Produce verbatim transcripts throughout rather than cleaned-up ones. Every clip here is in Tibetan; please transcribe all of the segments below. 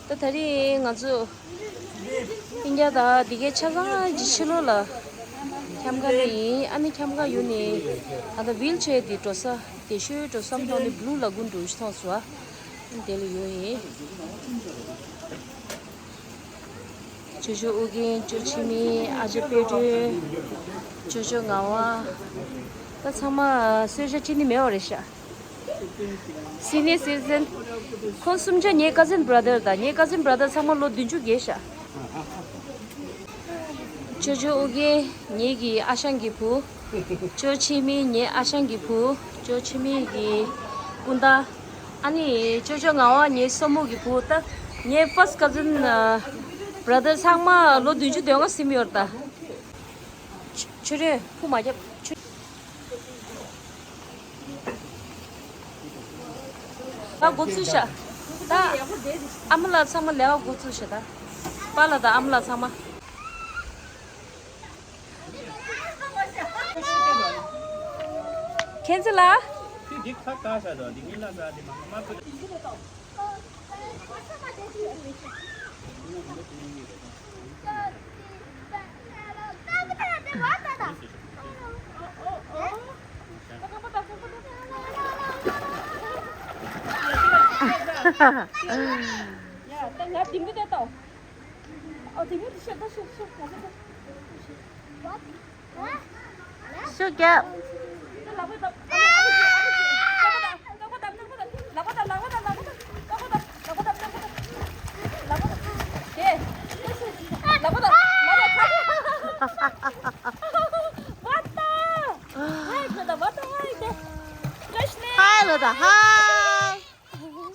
ད་ད་རེས་ང་ཚོ་སྤུན་ཀྱག་དང་འདི་གའི་ཆ་ཚང་གཅིག་ཕྱི་ལོགས་ལ་འཁྱམ་ག་ལ་ཡིན། ཨ་ནི་འཁྱམ་ག་ཡོད་ནི་ད་ལྟ་ཝིལ་ཆེར་འདི་འགྲོ་ས་དེ་ཤོད་འགྲོ་བསམ་ཐོག་ནི་བླུ་ལ་ཀུན་འགྲོ་ཞིག་མཐོང་སོང་། ཨ་ནི་དེ་ལ་ཡོད་ཡིན། ཅོ་ཅོ་ཨོ་རྒྱན། ཅོ་འཆི་མེད། ཨ་ཅག་དཔལ་སྒྲོན། ཅོ་ཅོ་ངག་དབང་། ད་ཚང་མ་གསོལ་ཇ་ཁྲིད་ནི་མེད་པ་རེད་ཤག Senior citizen། ཁོང་གསུམ་ཆ་ངའི་cousin brother་དང་། ངའི་cousin brother་ཚང་མ་ལོ་བདུན་ཅུ་བརྒལ་ཤག་ཅོ་ཅོ་ཨོ་རྒྱན་ངེད་ཀྱི་ཨ་ཞང་གི་བུ། ཅོ་འཆི་མེད་ངའི་ཨ་ཞང་གི་བུ། ཅོ་འཆི་མེད་ཀྱི་སྤུན་ཟླ། ཨ་ནི་ཅོ་ཅོ་ངག་དབང་ངའི་སྲུ་མོ་གི་བུ། ད་ངའི་first cousin brother་ཚང་མ་ལོ་བདུན་ཅུ་དོན་ལྔ་ཟིན་ཡོད་རེད་ད། ཆུ་རེད་ཁུ་མ་རྒྱབ་ཆུ། ད་འགོ་ཚུགས་ཤག་ད་ཨ་མ་ལགས་ཚང་མ་ལས་ཀ་འགོ་ཚུགས་ཤག་ད་པཱ་ལགས་དང་ཨ་མ་ལགས་ཚང་མ། མཁྱེན་བརྩེ་ལགས། ཤུགས་རྒྱབ། ཧའི་ལོ་ད་ཧའི།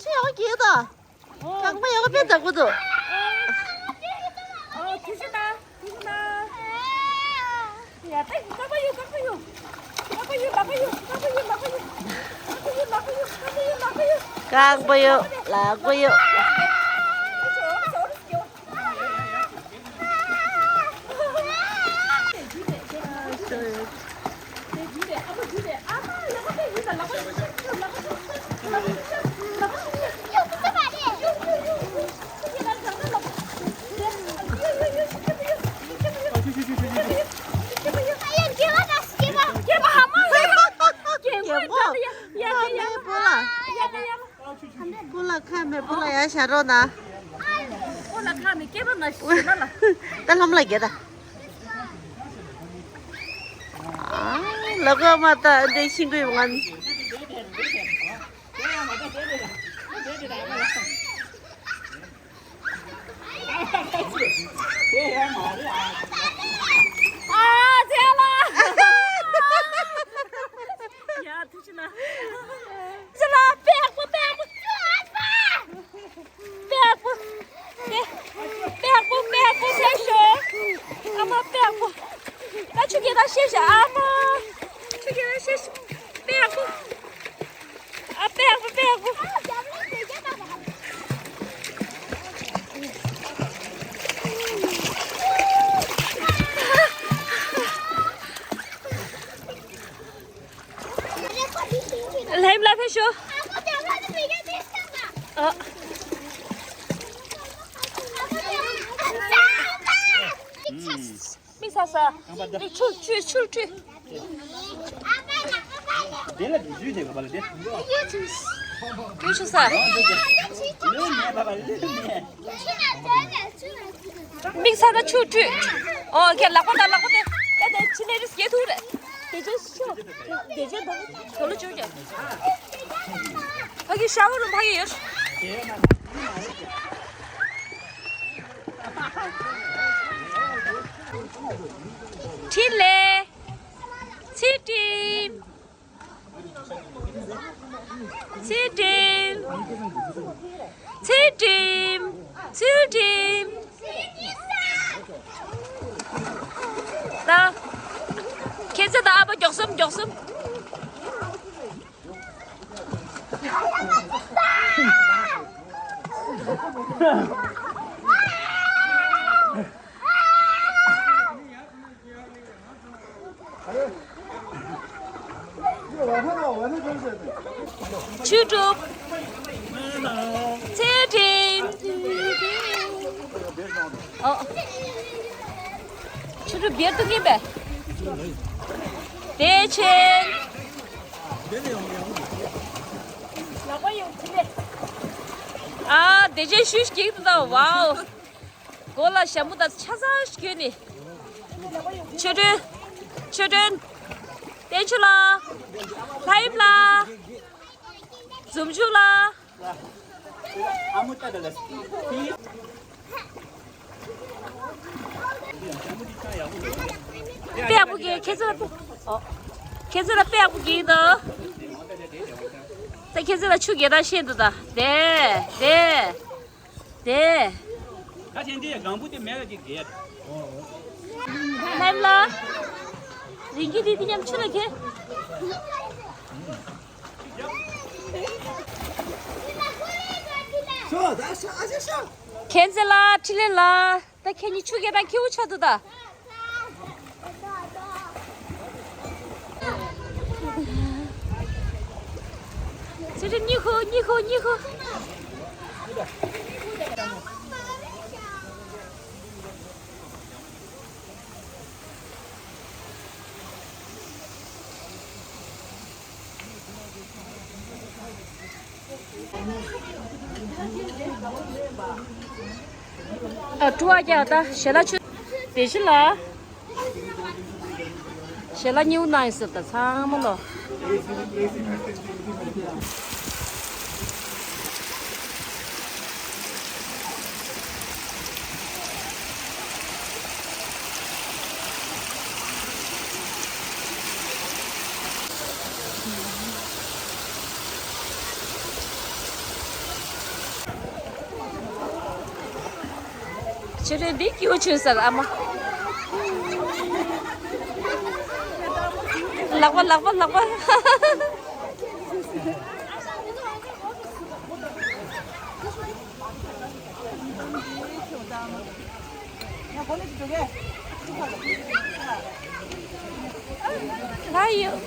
ཆི་ཡོང་གི་ད། རྐང་པ་ཡག་པོ་དཔེ་འདག་པོ་འདུག་ཨོ། ཐུགས་རྗེ་གནང་། ཐུགས་རྗེ་གནང་། ཡ་ད་རྐང་པ་གཡུག་རྐང་པ་གཡུག་རྐང་པ་གཡུག་ལག་པ་གཡུག་རྐང་པ་གཡུག་ལག་པ་གཡུག་རྐང་པ་གཡུག་ལག་པ་གཡུག་རྐང་པ་གཡུག་ལག་པ་གཡུག་རྐང་པ་གཡུག་ལག་པ་གཡུག་སྐུ་ལ་ཁ་མེད་སྐུ་ལ་ཡར་བཞག་རོགས་གནང་། སྐུ་ལ་ཁ་མེད་སྐྱེས་པ་ན་ཞིག་ན་ལ། ད་ལྷམ་ལ་རྒྱལ་ད། ཨ་ལ་གོ་མ་ད་འདྲེ་ཤིང་ཀུའི་ངན། ཨ་ཙི་ལ། ཡ་ཐུགས་རྗེ་གནང་། ཙི་ལ་པེག་པོ་པེག་པོ། པེག་པོ། པེག་པོ་པེག་པོ་ཤེས་ཤོག་ཨ་མ་པེག་པོ། ད་ཆུ་སྐྱེས་ད་ཤེས་ཤོག་ཨ་མ། ཆུ་སྐྱེས་ད་ཤེས་ཤོག་པེག་པོ། ཨ་པེག་པོ་པེག་པོ། ལྷན་ལ་ཕེབས་ཤོག་ཨ། མིག་ས་ས། མིག་ཆུ་ཆུ་ཆུ་ཆུ། དེ་ལ་དེ་ཞུས་དེ་ག་པ་ལ་དེ། ཡོད་ཆུ་ས། མིག་ས་ན་ཆུ་ཆུ། ཨོ་ཁྱེད་ལག་པ་དང་ལག་པ་དེ། དེ་དེ་ཕྱི་ནས་རིས་སྐྱེ་ཐུག་རེད། དེ་ཅོ་ཤོ། དེ་ཅོ་དང་། དོ་ལོ་ཅོ་ཀྱང་། ཕ་གི་ཤ་བོ་རུ་ཕ་གི་ཡོད། ཁྲིད་ལེ། ཚེ་བཀྲིན། ཚེ་བཀྲིན། ཚེ་བཀྲིན། ཚེ་བཀྲིན། ད། ཁྱེད་ཚོ་ད་ཨ་ཕ་མགྱོགས་སོང་མགྱོགས་སོང་། ཆོས་གྲུབ། ཚེ་བཀྲིན། ཨོ། ཆུ་རུ་བེར་དུ་ངེས་པས། བདེ་ཆེན། ཨ། བདེ་ཆེན་ཤུ་ཤུ་གིས་དུ་དང་། ཝའོ། མགོ་ལ་ཞྭ་མོ་དང་ཆ་ཚང་ཞིག་གྱོན་ནི། ཆོས་སྒྲོན། ཆོས་སྒྲོན། བསྟན་ཆོས་ལགས། ལྷ་ཡིབ་ལགས། འཛོམས་ཆུང་ལགས། དཔེ་ཡག་པོ་གྱིས། ཁྱེད་ཚོ་ལ་དཔེ། ཨོ། ཁྱེད་ཚོ་ལ་དཔེ་ཡག་པོ་གྱིས་དང་། ད་ཁྱེད་ཚོ་ལ་ཆུ་རྐྱལ་སྟངས་བཤད་འདུག་ད། དེ་དེ་དེ། ད་ཆེན་དེ་སྒང་བུ་དེ་མེད་ལ་ཅིག་རྒྱལ། ལྷ་ཡིབ་ལགས། རིང་གི་དེ་དེ་མཉམ་ཆུ་ལ་ཁྱེར། ཁྱེད་ཚོ་ལ་འཕྲིན་ལས་ལགས། ད་ཁྱེད་གཉིས་ཆུ་རྐྱལ་སྟངས་ཁེའུ་ཆགས་འདུག་ད། ཚེ་རིང་གཉིད་ཁུག་གཉིད་ཁུག་གཉིད་ཁུག། ཨ། ཀྲུའུ་ཨ་རྒྱ་ད་ཞལ་ལག་མཆོད། བདེ་ཆེན་ལགས། ཞལ་ལག་མཉེས་པོ་གནང་ཡོད་ཟེར་ད་ཚང་མ་ལོ། ཆུ་རེད་འདི་སྐྱིད་པོ་བྱུང་ཟེར་ཨ་མ། ལག་པ་ལག་པ་ལག་པ། ལྷ་ཡོད།